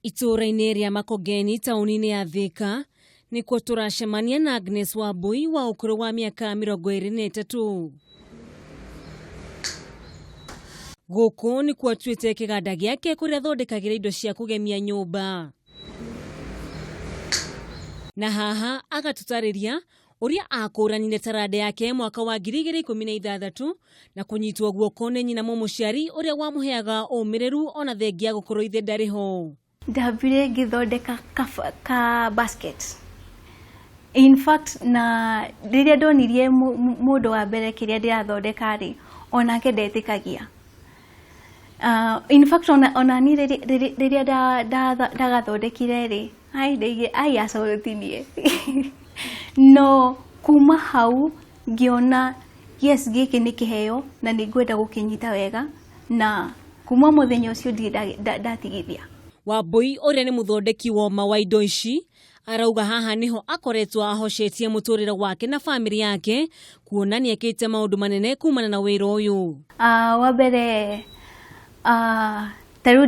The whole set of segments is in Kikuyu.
Itũũra-inĩ rĩa Makongeni taũni-inĩ ya Thika nĩkuo tũracemania na Agnes Wambui wa ũkũrũ wa mĩaka 23. Gũkũ nĩkuo atuĩte kĩganda gĩake kũrĩa athondekagĩra indo cia kũgemia nyũmba. Na haha agatũtarĩria ũrĩa akũranire taranda yake mwaka wa 2016 na kũnyitwo guoko nĩ nyina mũmũciari ũrĩa wamũheaga ũmĩrĩru ona thengia gũkorwo ithe ndarĩ ho. Ndambire ngĩthondeka ka basket. In fact, na rĩrĩa ndonirie mũndũ wa mbere kĩrĩa ndĩrathondeka rĩ, onake ndetĩkagia. In fact, ona niĩ rĩrĩa ndagathondekire rĩ, ai ndaigire ai aca ũyũ ti niĩ. No kuma hau ngĩona yes, gĩkĩ nĩ kĩheo na nĩ ngwenda gũkĩnyita wega, na kuma mũthenya ũcio ndirĩ ndatigithia. Wambui ũrĩa nĩ mũthondeki woma wa indo ici arauga haha niho akoretwo ahocetie mũtũrĩre wake na famĩlĩ yake kuona nĩ ekĩte maũndũ manene kumana na wĩra ũyũ. Wa mbere, ta rĩu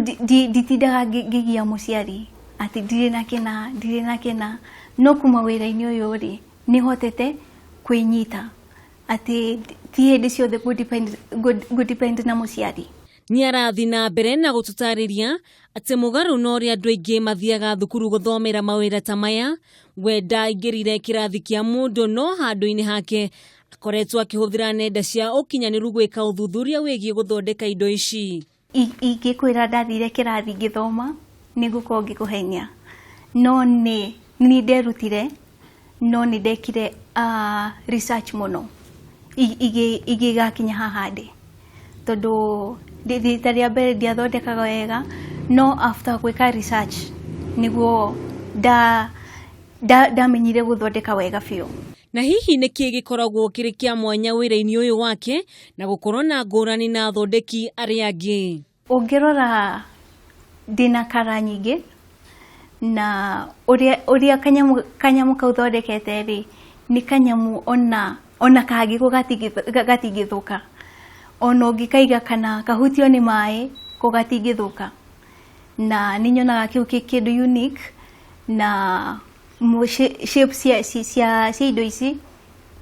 nditindaga ngĩgia mũciari atĩ ndirĩ na kĩna, ndirĩ na kĩna, no kuma wĩra-inĩ ũyũ rĩ, nĩ hotete kwĩnyita atĩ ti hĩndĩ ciothe ngũ depend na mũciari. Nĩ arathiĩ na mbere na gũtũtarĩria atĩ mũgarũ na ũrĩa andũ aingĩ mathiaga thukuru gũthomera mawĩra ta maya, we ndaingĩrire kĩrathi kĩa mũndũ no handũ-inĩ hake akoretwo akĩhũthĩra nenda cia ũkinyanĩru gwĩka ũthuthuria wĩgiĩ gũthondeka indo ici. Ingĩkwĩra ndathire kĩrathi ngĩthoma nĩ ngũkorwo ngĩkũhenia, no nĩ nĩ nderutire, no nĩ ndekire research mũno igĩgakinya haha ndĩ, tondũ rita rĩa mbere ndiathondekaga wega, no after gwĩka research nĩguo ndamenyire gũthondeka wega biũ. Na hihi nĩ kĩĩ gĩkoragwo kĩrĩ kĩa mwanya wĩra-inĩ ũyũ wake na gũkorwo na ngũrani na athondeki arĩa angĩ? Ũngĩrora ndĩna kara nyingĩ, na ũrĩa kanyamũ kau thondekete rĩ, nĩ kanyamũ ona kangĩgwa gatingĩthũka, ona ũngĩkaiga kana kahutio nĩ maĩ ko gatingĩthũka, na nĩ nyonaga kĩu kĩ kĩndũ unique, na shape cia indo ici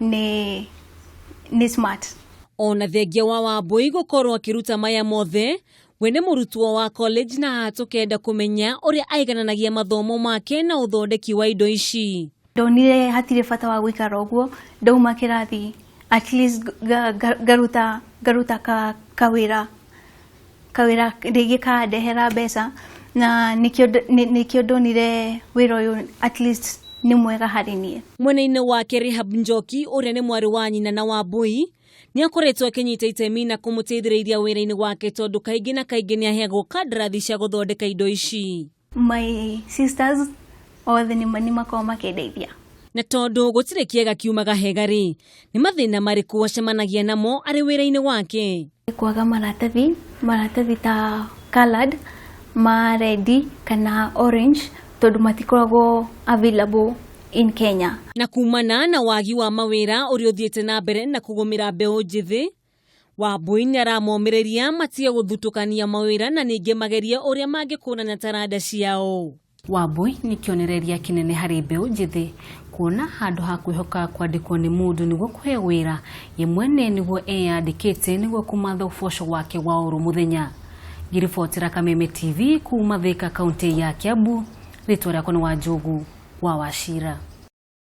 nĩ smart. Ona thengia wa Wambui gũkorwo akĩruta maya mothe, we nĩ mũrutwo wa college na tũkenda kũmenya ũrĩa aigananagia mathomo make na ũthondeki wa indo ici. Ndonire hatirĩ bata wa gũikara ũguo, ndauma kĩrathi at least ngaruta kawĩra rĩngĩ kandehera mbeca, na nĩkĩo ndonire wĩra ũyũ at least nĩ mwega harĩ niĩ. Mwena-inĩ wake Rehab Njoki ũrĩa nĩ mwarĩ wa nyina na Wambui nĩ akoretwo akĩnyita itemi na kũmũteithĩrĩria wĩra-inĩ wake tondũ kaingĩ na kaingĩ nĩ aheagwo kandarathi cia gũthondeka indo ici. My sisters othe nĩ makoragwo makĩndeithia. Na tondũ gũtirĩ kĩega kiumaga hega rĩ, nĩ mathĩna marĩkũ acemanagia namo arĩ wĩra-inĩ wake? Kwaga maratathi ta colored ma red kana orange, tondũ matikoragwo available in Kenya. Na kumana na wagi wa mawĩra ũrĩa ũthiĩte na mbere na kũgũmĩra mbeũ njĩthĩ, Wambui nĩ aramomĩrĩria matige gũthutũkania mawĩra na ningĩ magerie ũrĩa mangĩkũrana taranda ciao. Wambui nĩ kĩonereria kĩnene harĩ mbeũ njĩthĩ kuona handũ ha kwĩhoka kwandĩkwo nĩ mũndũ nĩguo kũheo wĩra, ye mwene nĩguo eyandĩkĩte nĩguo kũmatha ũboco wake wa oro mũthenya. Ngĩribotera Kameme TV kuma Thika, kaunti ya Kiambu, rĩtwa rĩakwa nĩ Wanjũgu wa Wachira.